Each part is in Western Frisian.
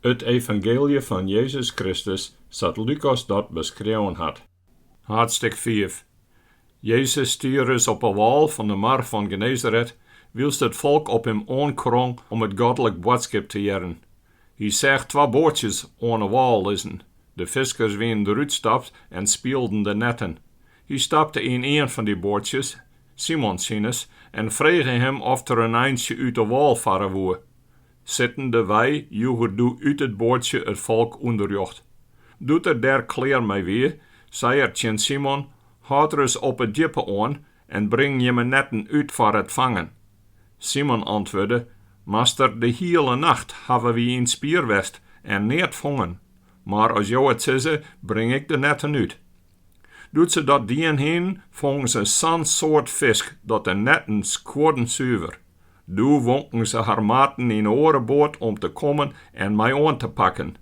It evangeelje fan Jezus Kristus sa't Lukas dat beskreaun hat. Haadstik fiif. Jezus stie ris op 'e wâl fan de mar fan Genesaret, wylst it folk op him oankrong om it godlik boadskip te hearren. Hy seach twa boatsjes oan 'e wâl lizzen. De fiskers wienen derút stapt en spielden de netten. Hy stapte yn ien fan dy boatsjes, Simon sines, en frege him oft er in eintsje út 'e wâl farre woe. Sittendewei joech er doe út it boatsje it folk ûnderrjocht. Doe't er dêr klear mei wie, sei er tsjin Simon, Hâld ris op 'e djippe oan en bring jimme netten út foar it fangen. Simon antwurde, Master, de hiele nacht hawwe wy yn 't spier west en neat fongen, mar as jo it sizze, bring ik de netten út. Doe't se dat dien hienen, fongen se sa'n soad fisk dat de netten skuorden suver. Doe wonken se har maten yn 'e oare boat om te kommen en mei oan te pakken.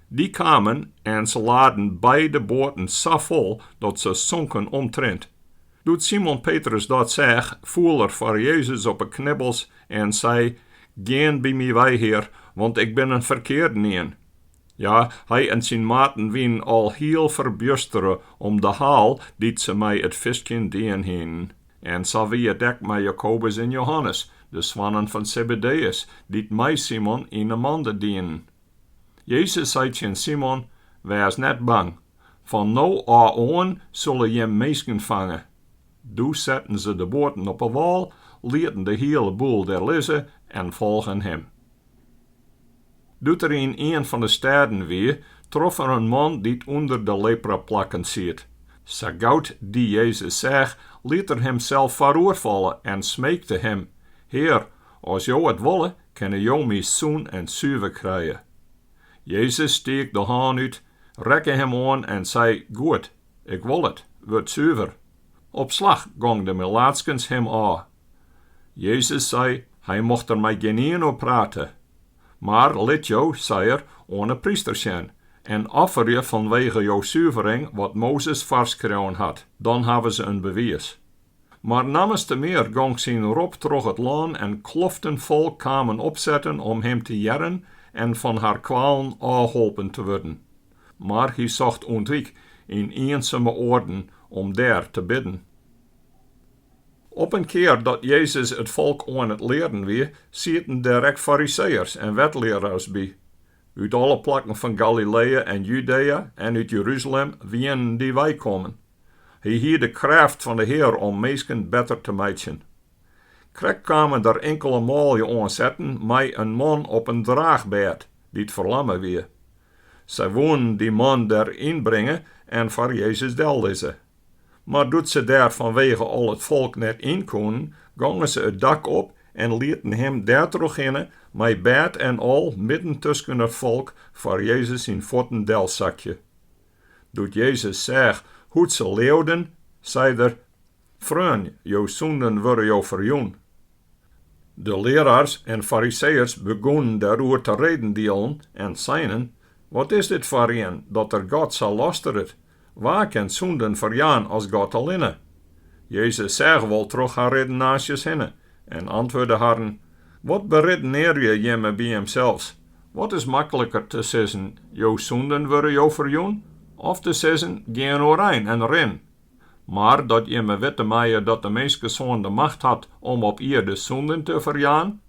Dy kamen en se laden beide boaten sa fol dat se sonken omtrint. Doe't Simon Petrus dat seach, foel er foar Jezus op 'e knibbels en sei, Gean by my wei, Hear, want ik bin in ferkearden-ien. Ja, hy en syn maten wienen alhiel ferbjustere om de haal dy't se mei it fiskjen dien hienen. En sa wie it ek mei Jakobus en Johannes, de soannen fan Sebedeüs, dy't mei Simon yn 'e mande dienen. Jezus sei tsjin Simon, Wês net bang, fan no ôf oan sille jim minsken fange. Doe setten se de boaten op 'e wâl, lieten de hiele boel dêr lizze en folgen him. Doe't er yn ien fan de stêden wie, trof er in man dy't ûnder de lepraplakken siet. Sa gau't dy Jezus seach, liet er himsels foaroer falle en smeekte him, Hear, as Jo it wolle, kinne Jo my sûn en suver krije. Jezus stiek de hân út, rekke him oan en sei, Goed, ik wol it, wurd suver. Op slach gong de melaatskens him ôf. Jezus sei, hy mocht der mei gjinien oer prate. Mar lit jo, sei er, oan 'e pryster sjen, en offerje fanwege jo suvering wat Mozes foarskreaun hat, dan hawwe se in bewiis. Mar nammenste mear gong syn rop troch it lân en kloften folk kamen opsetten om him te hearren en fan har kwalen ôfholpen te wurden. Mar hy socht ûntwyk yn iensume oarden om dêr te bidden. Op in kear dat Jezus it folk oan it learen wie, sieten dêr ek Fariseeërs en wetlearaars by. Út alle plakken fan Galileä en Judea en út Jeruzalem wienen dy weikommen. Hy hie de krêft fan de Hear om minsken better te meitsjen. Krekt kamen der inkele manlju oansetten mei in man op in draachbêd, dy't ferlamme wie. Sy woenen dy man der ynbringe en foar Jezus dellizze. Mar doe't se dêr fanwege al it folk net yn koenen, gongen se it dak op en lieten him dêrtrochhinne mei bêd en al midden tusken it folk foar Jezus syn fuotten delsakje. Doe't Jezus seach hoe't se leauden, sei er, Freon, jo sûnden wurde jo ferjûn. De learaars en fariseeërs begûnen dêroer te redendielen en seinen, Wat is dit foar ien, dat er God sa lasteret? Wa kin sûnden ferjaan as God allinne? Jezus seach wol troch har riddenaasjes hinne en antwurde harren, Wat beriddenearje jimme by jimsels? Wat is makliker te sizzen, Jo sûnden wurde jo ferjûn, of te sizzen, Gean oerein en rin? Mar dat jimme witte meie dat de Minskesoan de macht hat om op ierde sûnden te ferjaan.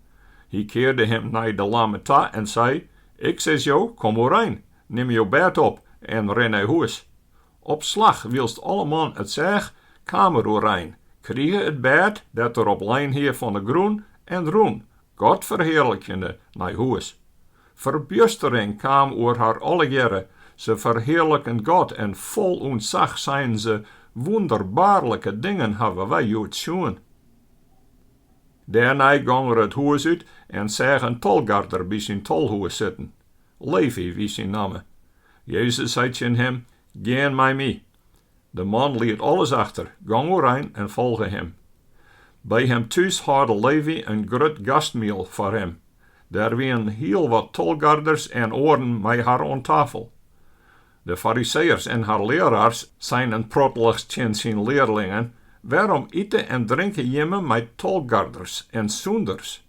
Hy kearde him nei de lamme ta en sei, Ik sis jo, kom oerein, nim jo bêd op en rin nei hûs. Op slach, wylst alle man it seach, kaam er oerein, krige it bêd dêr't er op lein hie fan 'e grûn en rûn, God ferhearlikjende, nei hûs. Ferbjustering kaam oer har allegearre, se ferhearliken God en fol ûntsach seinen se, Wûnderbaarlike dingen hawwe wy hjoed sjoen. Dêrnei gong er it hûs út en seach in tolgarder by syn tolhûs sitten. Levy wie syn namme. Jezus sei tsjin him, Gean mei my. De man liet alles achter, gong oerein en folge him. By him thús hâlde Levy in grut gastmiel foar him. Der wienen hiel wat tolgarders en oaren mei har oan tafel. De Fariseeërs en har learaars seinen prottelichs tsjin syn learlingen, Wêrom ite en drinke jimme mei tolgarders en sûnders?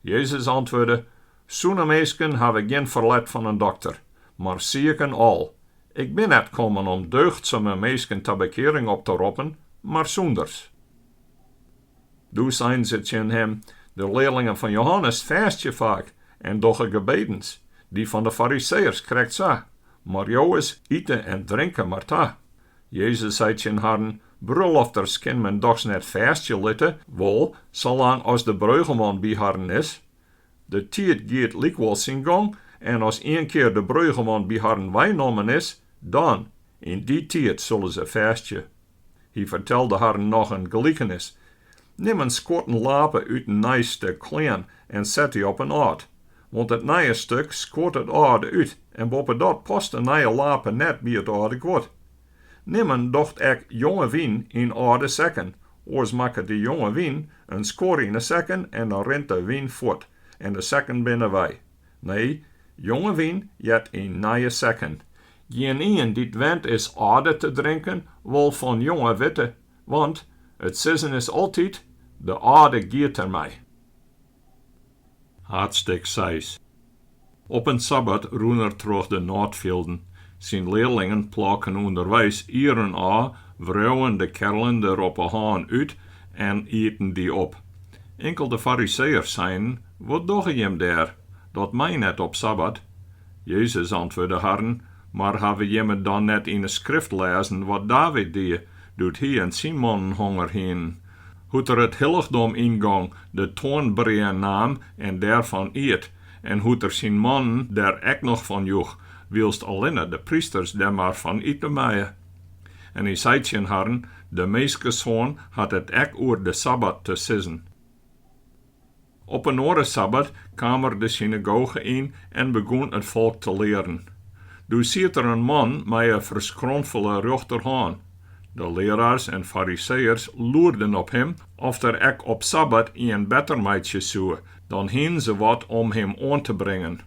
Jezus antwurde, Sûne minsken hawwe gjin ferlet fan in dokter, mar siken al. Ik bin net kommen om deugdsume minsken ta bekearing op te roppen, mar sûnders. Doe seinen se tsjin him, De learlingen fan Johannes fêstje faak en dogge gebedens, dy fan de Fariseeërs krekt sa, mar jowes ite en drinke mar ta. Jezus sei tsjin harren, Brullofters kin men dochs net fêstje litte, wol, salang as de breugelman by harren is? De tiid giet lykwols syn gong en as ienkear de breugelman by harren weinommen is, dan, yn dy tiid sulle se fêstje. Hy fertelde harren noch in gelikenis, Nim in skuorren lape út in nij stik klean en set dy op in âld. Want it nije stik skuort it âlde út en boppedat past de nije lape net by it âlde guod. Nimmen docht ek jonge wyn yn âlde sekken, oars makket de jonge wyn in skuor yn 'e sekken en dan rint de wyn fuort en de sekken binne wei. Nee, jonge wyn heart yn nije sekken. Gjinien dy't wend is âlde te drinken, wol fan jonge witte, want, it sizzen is altyd, de âlde giet dermei. Haadstik seis. Op in sabbat rûn er troch de nôtfjilden. Syn learlingen plôken ûnderweis ieren ôf, wreauwen de kerlen der op 'e hân út en ieten dy op. Inkelde Fariseeërs seinen, Wat dogge jim dêr? Dat mei net op sabbat. Jezus antwurde harren, Mar hawwe jimme dan net yn 'e Skrift lêzen wat David die, doe't hy en syn mannen honger hienen? Hoe't er it hillichdom yngong, de toanbrea naam en dêrfan iet, en hoe't er syn mannen der ek noch fan joech, wylst allinne de prysters dêr mar fan ite meie. En hy sei tsjin harren, De Minskesoan hat it ek oer de sabbat te sizzen. Op in oare sabbat kaam er de synagoge yn en begûn it folk te learen. Doe siet der in man mei in ferskronfele rjochterhân. De learaars en Fariseeërs loerden op him oft er ek op sabbat ien better meitsje soe, dan hienen se wat om him oan te bringen.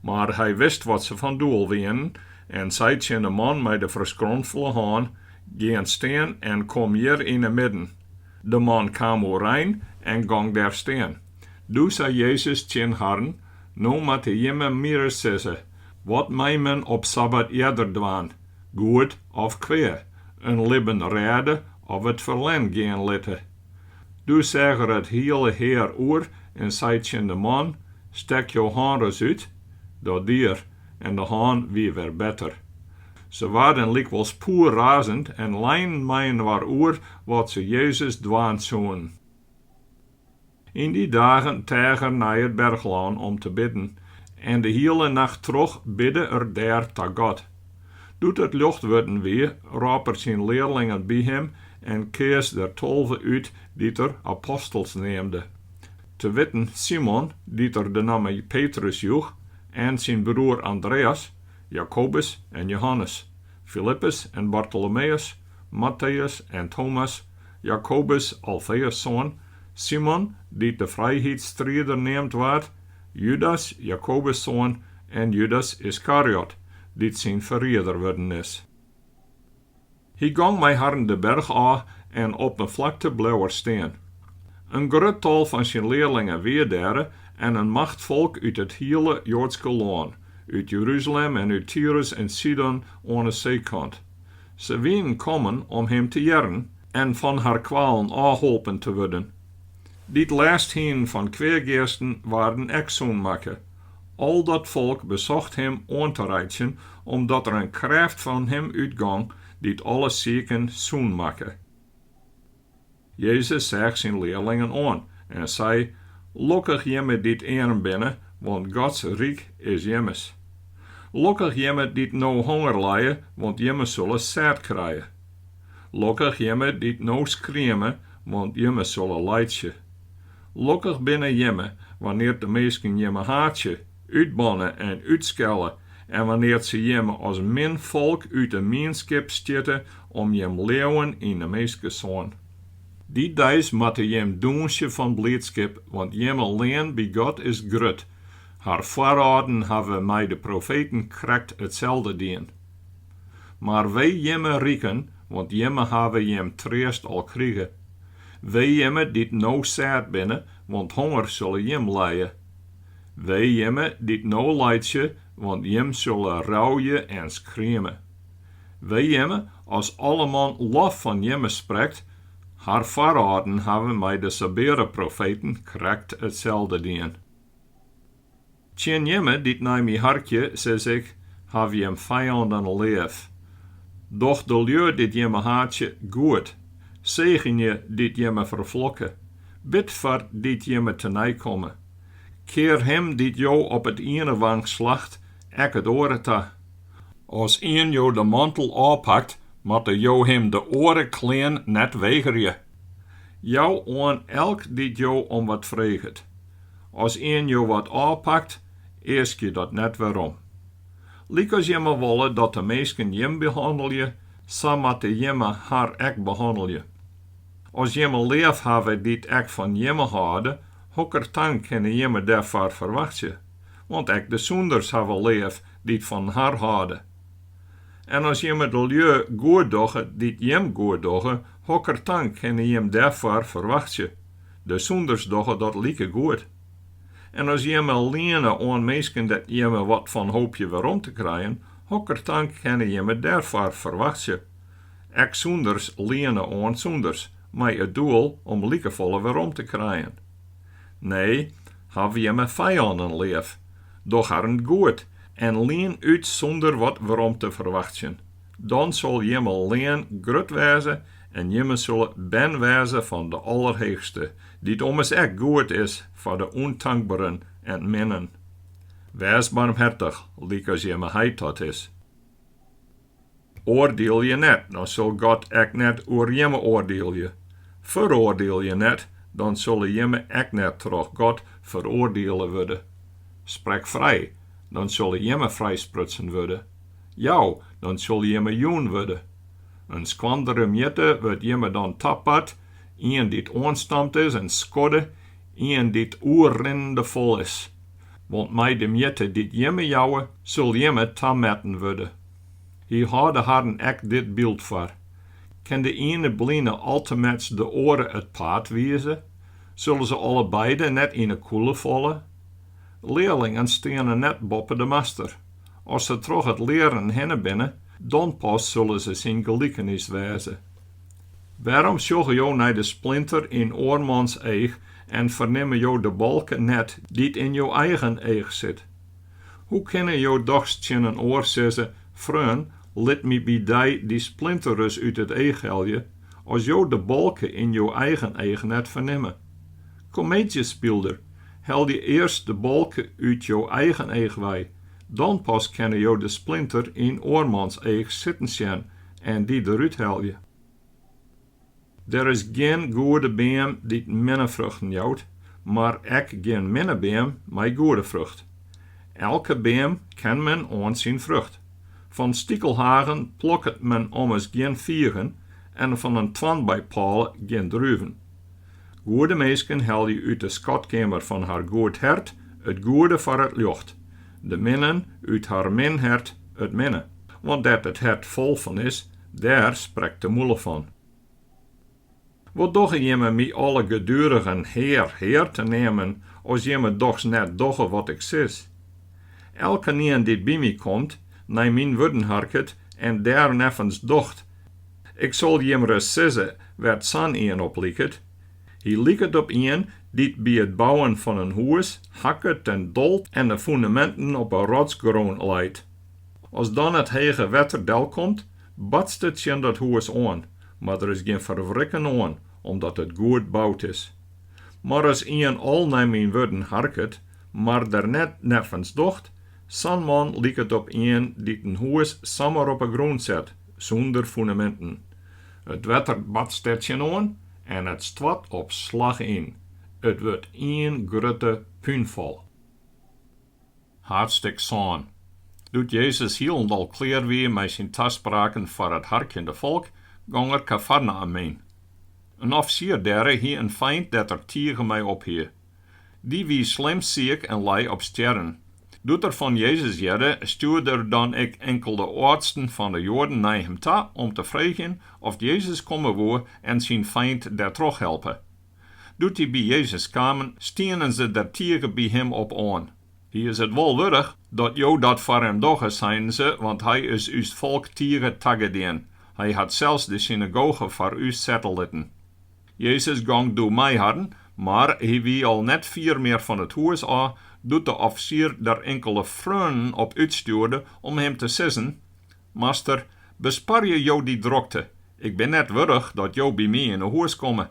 Mar hy wist wat se fan doel wienen en sei tsjin de man mei de ferskronfele hân, Gean stean en kom hjir yn 'e midden. De man kaam oerein en gong dêr stean. Doe sei Jezus tsjin harren, No moatte jimme my ris sizze, wat mei men op sabbat earder dwaan, goed of kwea, in libben rêde of it ferlern gean litte? Doe seach er it hiele hear oer en sei tsjin de man, Stek jo hân ris út. Dat die er, en de hân wie wer better. Se waarden lykwols poerrazend en leinen mei-inoar oer wat se Jezus dwaan soenen. Yn dy dagen teach er nei it berchlân om te bidden, en de hiele nacht troch bidde er dêr ta God. Doe't it ljocht wurden wie, rôp er syn learlingen by him en keas der 12 út dy't er apostels neamde, te witten Simon, dy't er de namme Petrus joech, en syn broer Andreas, Jakobus en Johannes, Filippus en Bartoloméus, Mattéus en Tomas, Jakobus, Alfeus' soan, Simon, dy't de frijheidsstrider neamd waard, Judas, Jakobus' soan, en Judas Iskariot, dy't syn ferrieder wurden is. Hy gong mei harren de berch ôf en op in flakte bleau er stean. In grut tal fan syn learlingen wie dêre en in macht folk út it hiele Joadske lân, út Jeruzalem en út Tyrus en Sidon oan 'e seekant. Se wienen kommen om him te hearren en fan har kwalen ôfholpen te wurden. Dy't lêst hienen fan kweageasten waarden ek sûn makke. Al dat folk besocht him oan te reitsjen, omdat der in krêft fan him útgong dy't alle siken sûn makke. Jezus seach syn learlingen oan en sei, Lokkich jimme dy't earm binne, want Gods ryk is jimmes. Lokkich jimme dy't no honger lije, want jimme sulle sêd krije. Lokkich jimme dy't no skrieme, want jimme sulle laitsje. Lokkich binne jimme, wannear't de minsken jimme haatsje, útbanne en útskelle en wannear't se jimme as min folk út 'e mienskip stjitte om jim leauwen yn 'e Minskesoan. Dy deis moatte jim dûnsje fan bliidskip, want jimme lean by God is grut. Har foarâlden hawwe mei de profeten krekt itselde dien. Mar wee jimme riken, want jimme hawwe jim treast al krige. Wee jimme dy't no sêd binne, want honger sulle jim lije. Wee jimme dy't no laitsje, want jim sille rouje en skrieme. Wee jimme, as alleman lof fan jimme sprekt, har foarâlden hawwe mei de sabeare profeten krekt itselde dien. Tsjin jimme dy't nei my harkje, sis ik, Haw jim fijannen leaf. Doch de lju dy't jimme haatsje, goed. Segenje dy't jimme ferflokke. Bid foar dy't jimme tenei komme. Kear him dy't jo op it iene wang slacht, ek it oare ta. As ien jo de mantel ôfpakt, moatte jo him de oare klean net wegerje. Jou oan elk dy't jo om wat freget. As ien jo wat ôfpakt, easkje dat net werom. Lykas jimme wolle dat de minsken jim behannelje, sa moatte jimme har ek behannelje. As jimme leaf hawwe dy't ek fan jimme hâlde, hokker tank kinne jimme dêrfoar ferwachtsje? Want ek de sûnders hawwe leaf dy't fan har hâlde. En as jimme de lju goed dogge dy't jim goed dogge, hokker tank kinne jim dêrfoar ferwachtsje? De sûnders dogge dat likegoed. En as jimme liene oan minsken dêr't jimme wat fan hoopje werom te krijen, hokker tank kinne jimme dêrfoar ferwachtsje? Ek sûnders liene oan sûnders, mei it doel om likefolle werom te krijen. Nee, haw jimme fijannen leaf, doch harren goed en lien út sûnder wat werom te ferwachtsjen. Dan sil jimme lean grut wêze en jimme sille bern wêze fan de Allerheechste, dy't ommers ek goed is foar de ûntankberen en minnen. Wês barmhertich, lykas jimme Heit dat is. Oardielje net, dan sil God ek net oer jimme oardielje. Feroardielje net, dan sille jimme ek net troch God feroardiele wurde. Sprek frij, dan sille jimme frijsprutsen wurde. Jou, dan sil jimme jûn wurde. In skoandere mjitte wurdt jimme dan tapart, ien dy't oanstampt is en skodde, ien dy't oerrinnende fol is. Want mei de mjitte dy't jimme jouwe, sil jimme tametten wurde. Hy hâlde harren ek dit byld foar, Kin de iene bline altemets de oare it paad wize? Sille se allebeide net yn 'e kûle falle? Learlingen steane net boppe de master. As se troch it learen hinne binne, dan pas sille se syn gelikenis wêze. Wêrom sjogge jo nei de splinter yn oarmans each en fernimme jo de balke net dy't yn jo eigen each sit? Hoe kinne jo dochs tsjin in oar sizze, Freon, lit my by dy dy splinter ris út it each helje, as jo de balke yn jo eigen each net fernimme? Komeedzjespylder, helje earst de balke út jo eigen each wei, dan pas kinne jo de splinter yn oarmans each sitten sjen en dy derút helje. Der is gjin goede beam dy't minne fruchten jout, mar ek gjin minne beam mei goede frucht. Elke beam ken men oan syn frucht. Fan stikelhagen plokket men ommers gjin figen en fan in toarnbeipôle gjin druven. Goede minsken helje út de skatkeamer fan har goed hert it goede foar it ljocht, de minnen út har min hert it minne. Want dêr't it hert fol fan is, dêr sprekt de mûle fan. Wat dogge jimme my allegeduerigen Hear, Hear te neamen, as jimme dochs net dogge wat ik sis? Elkenien dy't by my komt, nei myn wurden harket en dêrneffens docht, ik sil jim ris sizze wêr't sa'n ien op liket. Hy liket op ien dy't by it bouwen fan in hûs hakket en dolt en de fûneminten op 'e rotsgrûn leit. As dan it hege wetter delkomt, batst it tsjin dat hûs oan, mar der is gjin ferwrikken oan, omdat it goed boud is. Mar as ien al nei myn wurden harket, mar der net neffens docht, sa'n man liket op ien dy't in hûs samar op 'e grûn set, sûnder fûneminten. It wetter batst der tsjinoan en it stoart op slach yn. It wurdt ien grutte púnfal. Haadstik sân. Doe't Jezus hielendal klear wie mei syn taspraken foar it harkjende folk, gong er Kafarnaüm yn. In ofsier dêre hie in feint dêr't er tige mei op hie. Dy wie slim siik en lei op stjerren. Doe't er fan Jezus hearde, stjoerde er dan ek inkelde âldsten fan de Joaden nei him ta om te freegjen oft Jezus komme woe en syn feint dertroch helpe. Doe't dy by Jezus kamen, stienen se der tige by him op oan. Hy is it wol wurdich, dat jo dat foar him dogge, seinen se, want hy is ús folk tige tagedien. Hy hat sels de synagoge foar ús sette litten. Jezus gong doe mei harren, mar hy wie al net fier mear fan it hûs ôf, doe't de ofsier der inkele freonen op útstjoerde om him te sizzen, Master, besparje jo dy drokte, ik bin net wurdich dat jo by my yn 'e hûs komme.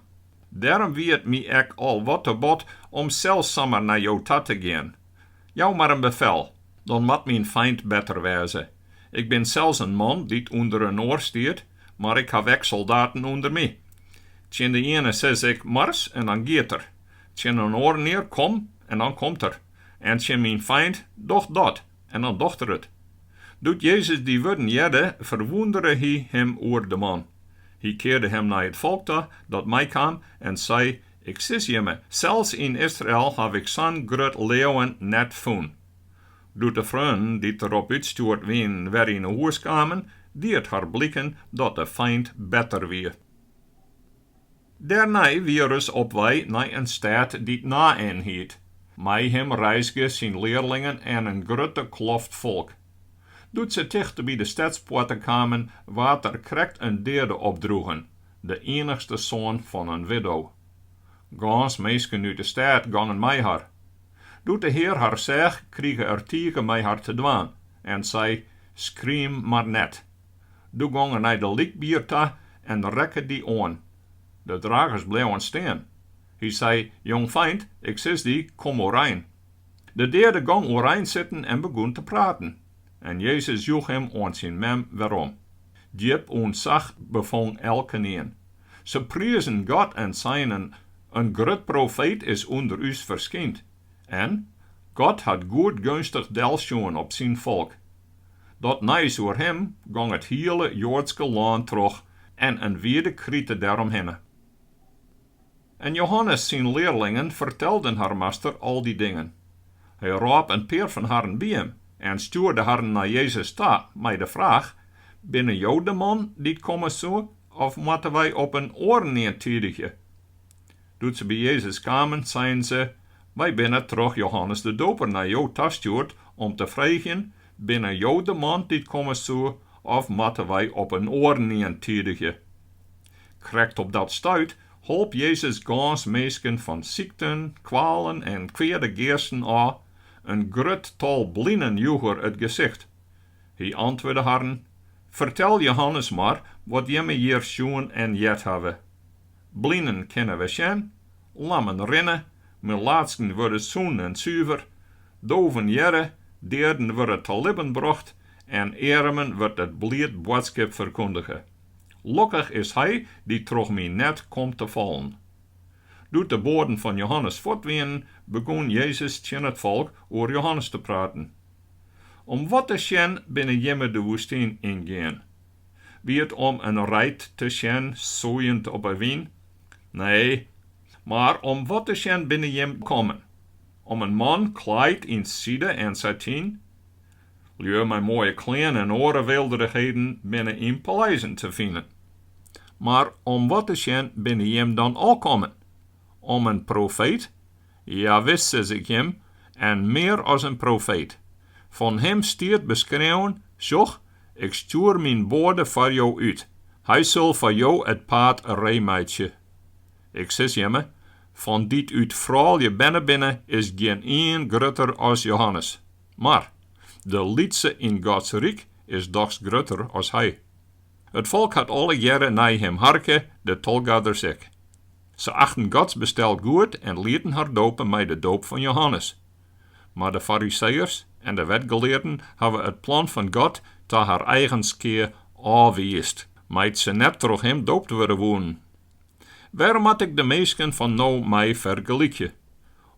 Dêrom wie it my ek al wat te bot om sels samar nei jo ta te gean. Jou mar in befel, dan moat myn feint better wêze. Ik bin sels in man dy't ûnder in oar stiet, mar ik haw ek soldaten ûnder my. Tsjin de iene sis ik, mars, en dan giet er. Tsjin in oaren kom, en dan komt er. En tsjin myn feint, doch dat, en dan docht er it. Doe't Jezus dy wurden hearde, ferwûndere hy him oer de man. Hy kearde him nei it folk ta dat meikaam en sei, Ik sis jimme, sels yn Israel haw ik sa'n grut leauwen net fûn. Doe't de freonen dy't derop útstjoerd wienen wer yn 'e hûs kamen, die it har bliken dat de feint better wie. Dêrnei wie er ris op wei nei in stêd dy't Naïn hiet. Mei him reizge syn learlingen en in grutte kloft folk. Doe't se tichteby de stedspoarte kamen, waard der krekt in deade opdroegen, de iennichste soan fan in widdo. Gâns minsken út de stêd gongen mei har. Doe't de Hear har seach, krige er tige mei har te dwaan en sei, Skriem mar net. Doe gong er nei de lykbier ta en rekke dy oan. De dragers bleauwen stean. Hy sei, Jongfeint, ik sis dy, kom oerein. De deade gong oerein sitten en begûn te praten. En Jezus joech him oan syn mem werom. Djip ûntsach befong elkenien. Se prizen God en seinen, In grut profeet is ûnder ús ferskynd. En, God hat goedgeunstich delsjoen op syn folk. Dat nijs oer him gong it hiele Joadske lân troch en in wide krite dêromhinne. En Johannes syn learlingen fertelden har master al dy dingen. Hy rôp in pear fan harren by him en stjoerde harren nei Jezus ta mei de fraach, Binne jo de man dy't komme soe, of moatte wy op in oarenien tidigje? Doe't se by Jezus kamen, seinen se, Wy binne troch Johannes de Doper nei jo tastjoerd om te freegjen, Binne jo de man dy't komme soe, of moatte wy op in oarenien tidigje? Krekt op dat stuit holp Jezus gâns minsken fan sykten, kwalen en kweade geasten ôf, in grut tal blinen joech er it gesicht. Hy antwurde harren, Fertel Jehannes mar wat jimme hjir sjoen en heard hawwe. Blinen kinne wer sjen, lammen rinne, melaatsken wurde sûn en suver, doven hearre, deaden wurde ta libben brocht en earmen wurdt it bliid boadskip ferkundige. Lokkich is hy dy't troch my net komt te fallen. Doe't de boaden fan Johannes fuort wienen, begûn Jezus tsjin it folk oer Johannes te praten. Om wat te sjen binne jimme de woestyn yngien? Wie it om in reid te sjen soeiend op 'e wyn? Nee, mar om wat te sjen binne jim kommen? Om in man klaaid yn side en satyn? Lju mei moaie klean en oare weelderichheden binne yn paleizen te finen. Mar om wat te sjen binne jim dan al kommen? Om in profeet? Jawis, sis ik jim, en mear as in profeet. Fan him stiet beskreaun, Sjoch, ik stjoer myn boade foar jo út, hy sil foar jo it paad reemeitsje. Ik sis jimme, fan dy't út froulju berne binne, is gjinien grutter as Johannes. Mar, de lytste yn Gods ryk is dochs grutter as hy. It folk hat allegearre nei him harke, de tolgarders ek. Se achten Gods bestel goed en lieten har dope mei de doop fan Johannes. Mar de Fariseeërs en de wetgelearden hawwe it plan fan God ta har eigen skea ôfwiisd, mei't se net troch him doopt wurde woenen. Wêr moat ik de minsken fan no mei fergelykje?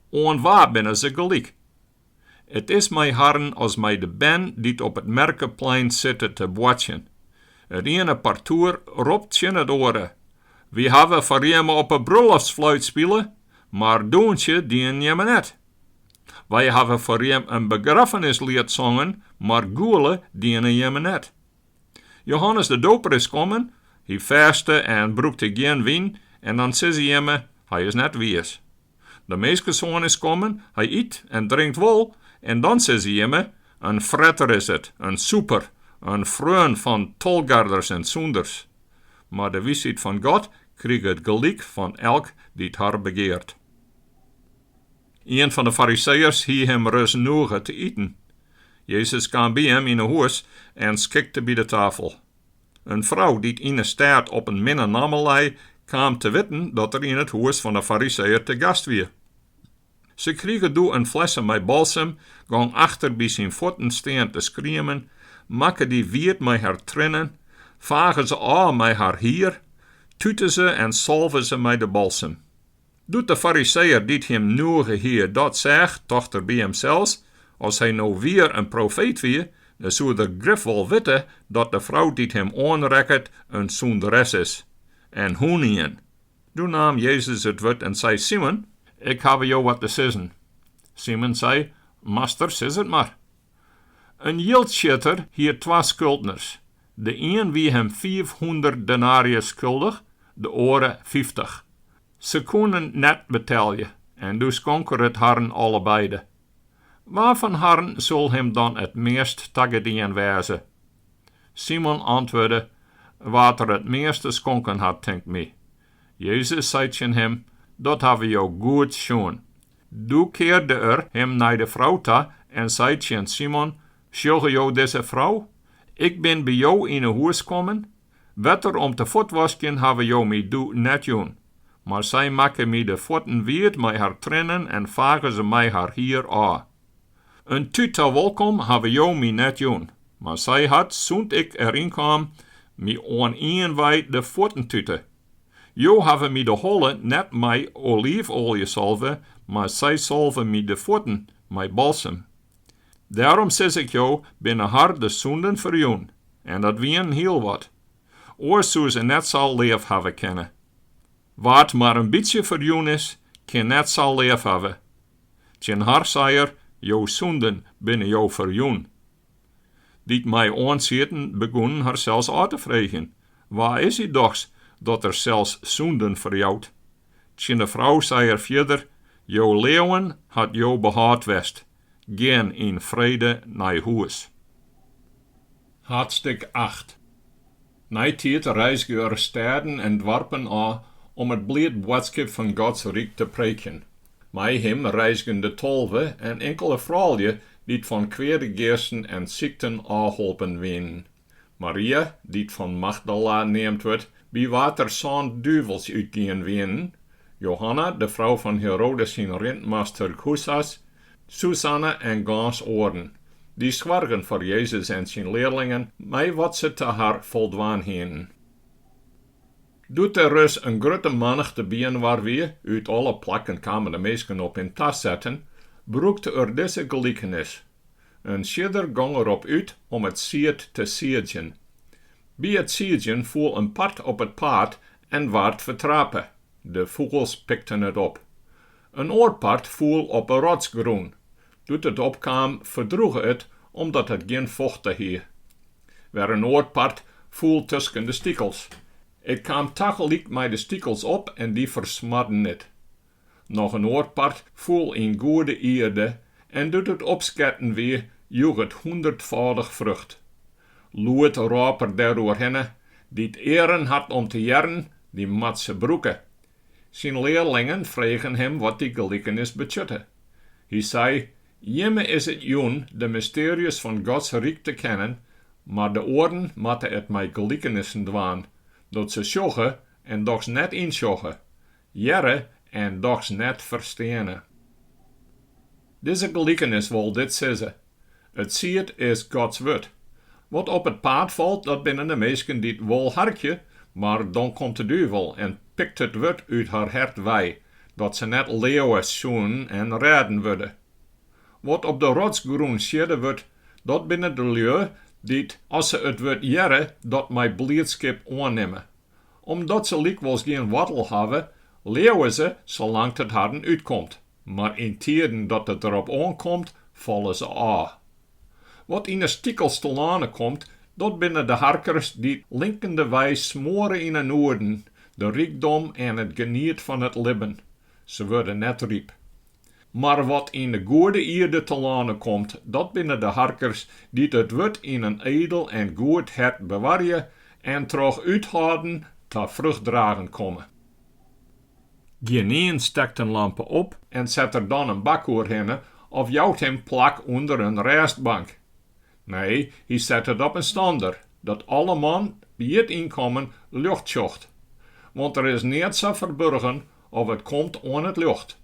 Oan wa binne se gelyk? It is mei harren as mei de bern dy't op it merkeplein sitte te boartsjen. It iene partoer ropt tsjin it oare, Wy hawwe foar jimme op 'e brulloftsfluit spile, mar dûnsje dienen jimme net. Wy hawwe foar jim in begraffenisliet songen, mar gûle diene jimme net. Johannes de Doper is kommen, hy fêste en brûkte gjin wyn, en dan sizze jimme, hy is net wiis. De Minskesoan is kommen, hy yt en drinkt wol, En dan sizze jimme, In fretter is it, in sûper, in freon fan tolgarders en sûnders. Mar de wysheid fan God kriget gelyk fan elk dy't har begeart. Ien fan de Fariseeërs hie him ris noege te iten. Jezus kaam by him yn 'e hûs en skikte by de tafel. In frou dy't yn 'e stêd op in minne namme lei, kaam te witten dat er yn it hûs fan 'e Fariseeër te gast wie. Se krige doe in flesse mei balsem, gong achter by syn fuotten stean te skriemen, makke dy wiet mei har triennen, fage se ôf mei har hier, tute se en salve se mei de balsem. Doe't de Fariseeër dy't him noege hie dat seach, tocht er by himsels, As hy no wier in profeet wie, dan soe er grif wol witte dat de frou dy't him oanrekket in sûnderes is. En hoe'n ien. Doe naam Jezus it wurd en sei, Simon, ik haw jo wat te sizzen. Simon sei, Master, sis it mar. In jildsjitter hie twa skuldners. De ien wie him 500 denarius skuldich, de oare 50. Se koenen net betelje en doe skonk er it harren allebeide. Wa fan harren sil him dan it meast tagedien wêze? Simon antwurde, Wa't er it measte skonken hat, tinkt my. Jezus sei tsjin him, Dat hawwe jo goed sjoen. Doe kearde er him nei de frou ta en sei tsjin Simon, Sjogge jo dizze frou? Ik bin by jo yn 'e hûs kommen. Wetter om te fuotwaskjen hawwe jo my doe net jûn. Mar sy makke my de fuotten wiet mei har triennen en fage se mei har hier ôf. In tút ta wolkom hawwe jo my net jûn, mar sy hat, sûnt ik deryn kaam, my oanienwei de fuotten tute. Jo hawwe my de holle net mei oliifoalje salve, mar sy salve my de fuotten mei balsem. Dêrom sis ik jo, binne har de sûnden ferjûn, en dat wienen hiel wat. Oars soe se net sa leaf hawwe kinne. Wa't mar in bytsje ferjûn is, kin net sa leaf hawwe. Tsjin har sei er, Jo sûnden binne jo ferjûn. Dy't mei oan sieten begûnen harsels ôf te freegjen, Wa is hy dochs, dat er sels sûnden ferjout? Tsjin de frou sei er fierder, Jo leauwen hat jo behâld west, gean yn frede nei hûs. Haadstik acht. Neitiid reizge er stêden en doarpen ôf om it bliid boadskip fan Gods ryk te preekjen. Mei him reizgen de 12 en inkele froulju dy't fan kweade geasten en sykten ôfholpen wienen. Maria, dy't fan Magdala neamd wurdt, by wa't der sân duvels útgien wienen, Johanna, de frou fan Herodes syn rintmaster Chuzas, Susanna en gâns oaren. Dy soargen foar Jezus en syn learlingen mei wat se ta har foldwaan hienen. Doe't der ris in grutte mannichte byinoar wie, út alle plakken kamen de minsken op him tasetten, brûkte er dizze gelikenis, In siedder gong derop út om it sied te siedzjen. By it siedzjen foel in part op it paad en waard fertrape, de fûgels pikten it op. In oar part foel op 'e rotsgrûn. Doe't it opkaam, ferdrûge it, omdat it gjin fochte hie. Wer in oar part foel tusken de stikels. It kaam tagelyk mei de stikels op en dy fersmoarden it. Noch in oar part foel yn goede ierde en doe't it opsketten wie, joech it hûndertfâldich frucht. Lûd rôp er dêroerhinne, Dy't earen hat om te hearren, dy moat se brûke. Syn learlingen fregen him wat dy gelikenis betsjutte. Hy sei, Jimme is it jûn de mystearjes fan Gods ryk te kennen, mar de oaren moatte it mei gelikenissen dwaan, dat se sjogge en dochs net ynsjogge, hearre en dochs net fersteane. Dizze gelikenis wol dit sizze, It sied is Gods wurd. Wat op it paad falt, dat binne de minsken dy't wol harkje, mar dan komt de duvel en pikt it wurd út har hert wei, dat se net leauwe soenen en rêden wurde. Wat op de rotsgrûn siedde wurdt, dat binne de lju dy't, as se it wurd hearre, dat mei bliidskip oannimme. Omdat se lykwols gjin woartel hawwe, leauwe se salang't it harren útkomt, mar yn tiden dat it derop oankomt, falle se ôf. Wat yn 'e stikels telâne komt, dat binne de harkers dy't linkendewei smoare yn 'e noeden, de rykdom en it geniet fan it libben. Se wurde net ryp. Mar wat yn de goede ierde telâne komt, dat binne de harkers dy't it wurd yn in edel en goed hert bewarje en troch úthâlden ta fruchtdragen komme. Gjinien stekt in lampe op en set der dan in bak oerhinne of jout him plak ûnder in rêstbank. Nee, hy set it op in stander, dat alle man by it ynkommen ljocht sjocht. Want der is neat sa ferburgen of it komt oan it ljocht,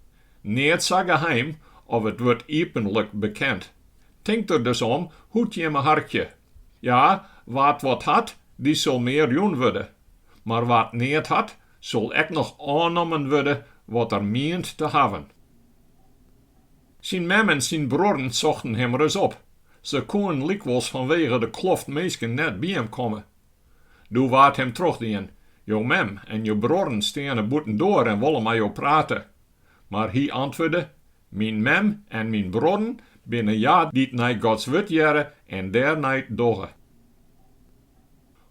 neat sa geheim of it wurdt iepenlik bekend. Tink der dus om hoe't jimme harkje. Ja, wa't wat hat, dy sil mear jûn wurde. Mar wa't neat hat, sil ek noch ôfnommen wurde wat er mient te hawwen. Syn mem en syn bruorren sochten him ris op. Se koenen lykwols fanwege de kloft minsken net by him komme. Doe waard him trochdien, Jo mem en jo bruorren steane bûtendoar en wolle mei jo prate. Mar hy antwurde, Myn mem en myn bruorren binne hja dy't nei Gods wurd hearre en dêrnei dogge.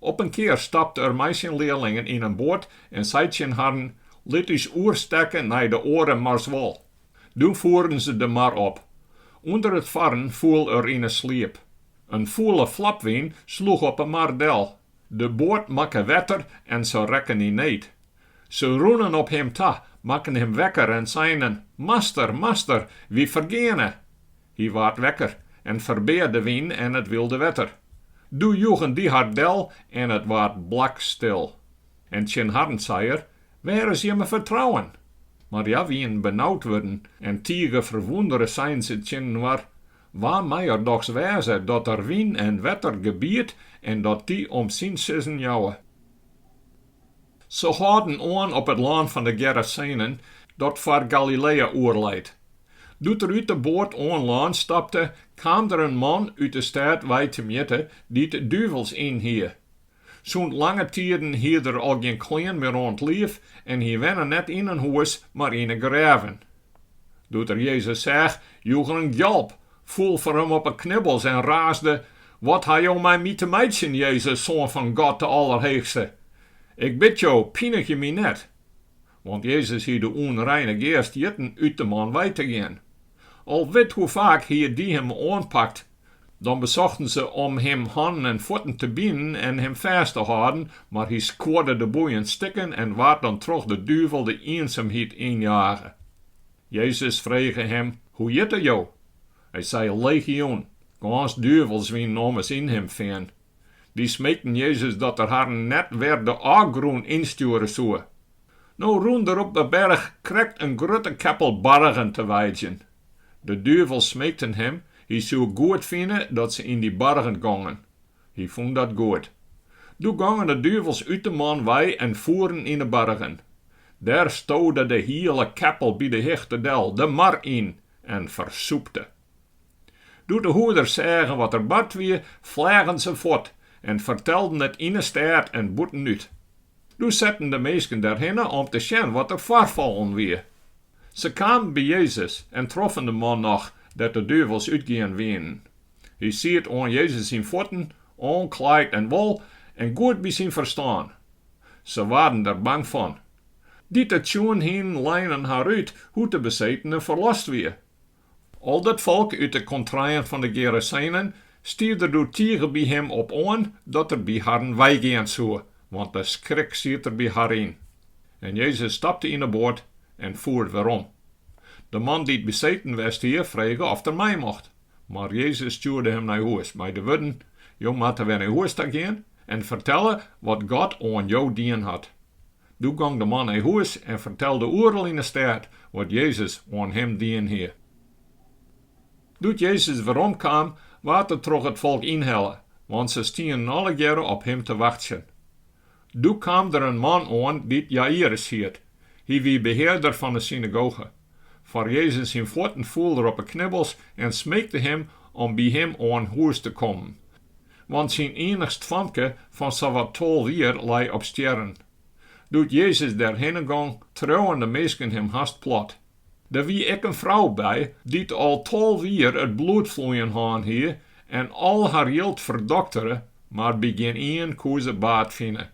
Op in kear stapte er mei syn learlingen yn in boat en sei tsjin harren, Lit ús oerstekke nei de oare marswâl. Doe foeren se de mar op. Under it farren foel er yn 'e sliep. In fûle flapwyn sloech op 'e mar del. De boat makke wetter en se rekken yn need. Se rûnen op him ta, makken him wekker en seinen, Master, master, wy fergeane! Hy waard wekker en ferbea de wyn en it wylde wetter. Doe joegen dy har del en it waard blakstil. En tsjin harren sei er, Wêr is jimme fertrouwen? Mar hja wienen benaud wurden en tige ferwûndere seinen se tsjininoar, Wa mei er dochs wêze dat er wyn en wetter gebiedt en dat dy om syn sizzen jouwe? Se hâlden oan op it lân fan de Gerasenen, dat foar Galileä oer leit. Doe't er út de boat oan lân stapte, kaam der in man út de stêd wei temjitte dy't duvels yn hie. Sûnt lange tiden hie er al gjin klean mear oan 't liif en hy wenne net yn in hûs, mar yn 'e grêven. Doe't er Jezus seach, joech er in gjalp, foel foar him op 'e knibbels en raasde, Wat ha jo mei my te meitsjen, Jezus, Soan fan God de Allerheechste? Ik bid jo, pinigje my net. Want Jezus hie de ûnreine geast hjitten út de man wei te gean. Al wit hoe faak hie dy him oanpakt. Dan besochten se om him hannen en fuotten te binen en him fêst te hâlden, mar hy skuorde de boeien stikken en waard dan troch de duvel de iensumheid ynjage. Jezus frege him, Hoe hjitte jo? Hy sei, Legioen. Gâns duvels wienen ommers yn him fearn. Dy smeekten Jezus dat er harren net wer de ôfgrûn ynstjoere soe. No rûn der op de berch krekt in grutte keppel bargen te weidzjen. De duvels smeekten him, hy soe goed fine dat se yn dy bargen gongen. Hy fûn dat goed. Doe gongen de duvels út de man wei en foeren yn 'e bargen. Dêr stode de hiele keppel by de hichte del, de mar yn, en fersûpte. Doe't de hoeders seagen wat der bard wie, fleagen se fuort en fertelden it yn 'e stêd en bûtenút. Doe setten de minsken derhinne om te sjen wat der foarfallen wie. Se kamen by Jezus en troffen de man noch dêr't de duvels útgien wienen. Hy siet oan Jezus syn fuotten, oanklaaid en wol en goed by syn ferstân. Se waarden der bang fan. Dy't it sjoen hienen leinen har út hoe't de besetene ferlost wie. Al dat folk út de kontreien fan de Gerasenen stie der doe tige by him op oan dat er by harren weigean soe, want de skrik siet der by har yn. En Jezus stapte yn 'e boat en foer werom. De man dy't beseten west hie, frege oft er mei mocht. Mar Jezus stjoerde him nei hûs mei de wurden, Jo moatte wer nei hûs ta gean en fertelle wat God oan jo dien hat. Doe gong de man nei hûs en fertelde oeral yn 'e stêd wat Jezus oan him dien hie. Doe't Jezus weromkaam, waard er troch it folk ynhelle, want se stienen allegearre op him te wachtsjen. Doe kaam der in man oan dy't Jaïrus hiet. Hy wie behearder fan 'e synagoge. Foar Jezus syn fuotten foel er op 'e knibbels en smeekte him om by him oan hûs te kommen. Want syn iennichst famke fan sawat 12 jier lei op stjerren. Doe't Jezus dêrhinne gong, treauwen de minsken him hast plat. Der wie ek in frou by, dy't al 12 jier it bloedfloeien hân hie en al har jild ferdoktere, mar by gjinien koe se baat fine.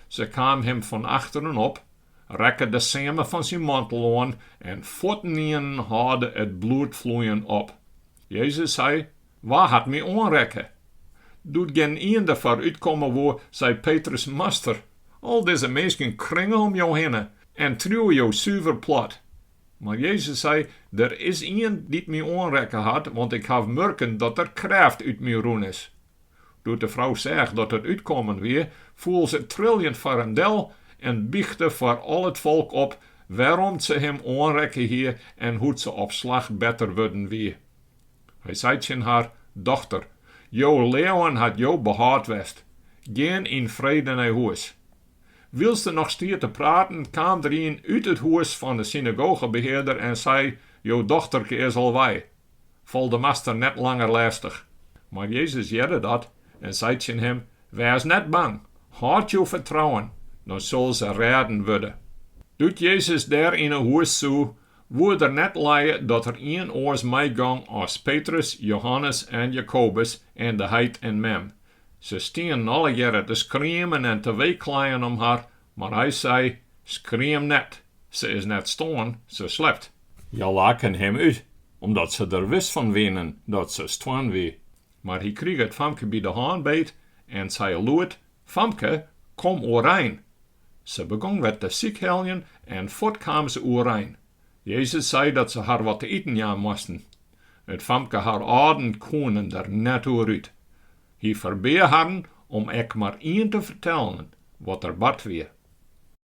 Se kaam him fan achteren op. rekke de seame fan syn mantel oan en fuortynienen hâlde it bloedfloeien op. Jezus sei, Wa hat my oanrekke? Doe't gjinien derfoar útkomme woe, sei Petrus, Master, al dizze minsken kringe om jo hinne en triuwe jo suver plat. Mar Jezus sei, Der is ien dy't my oanrekke hat, want ik haw murken dat der krêft út my rûn is. Doe't de frou seach dat it útkommen wie, foel se triljend foar him del en bychte foar al it folk op wêrom't se him oanrekke hie en hoe't se op slach better wurden wie. Hy sei tsjin har, Dochter, jo leauwen hat jo behâld west. Gean yn frede nei hûs. Wylst er noch stie te praten, kaam der ien út it hûs fan 'e synagogebehearder en sei, Jo dochterke is al wei. Fal de master net langer lêstich. Mar Jezus hearde dat en sei tsjin him, Wês net bang, hâld jo fertrouwen, dan sil se rêden wurde. Doe't Jezus dêr yn 'e hûs soe, woe er net lije dat der ien oars meigong as Petrus, Johannes en Jakobus en de heit en mem. Se stienen allegearre te skriemen en te weekleien om har, mar hy sei, Skriem net, se is net stoarn, se slept. Hja laken him út, omdat se der wis fan wienen dat se stoarn wie. Mar hy krige it famke by de hân beet en sei lûd, Famke, kom oerein! Se begong wer te sykheljen en fuort kaam se oerein. Jezus sei dat se har wat te iten jaan moasten. It famke har âlden koenen der net oer út. Hy ferbea harren om ek mar ien te fertellen wat der bard wie.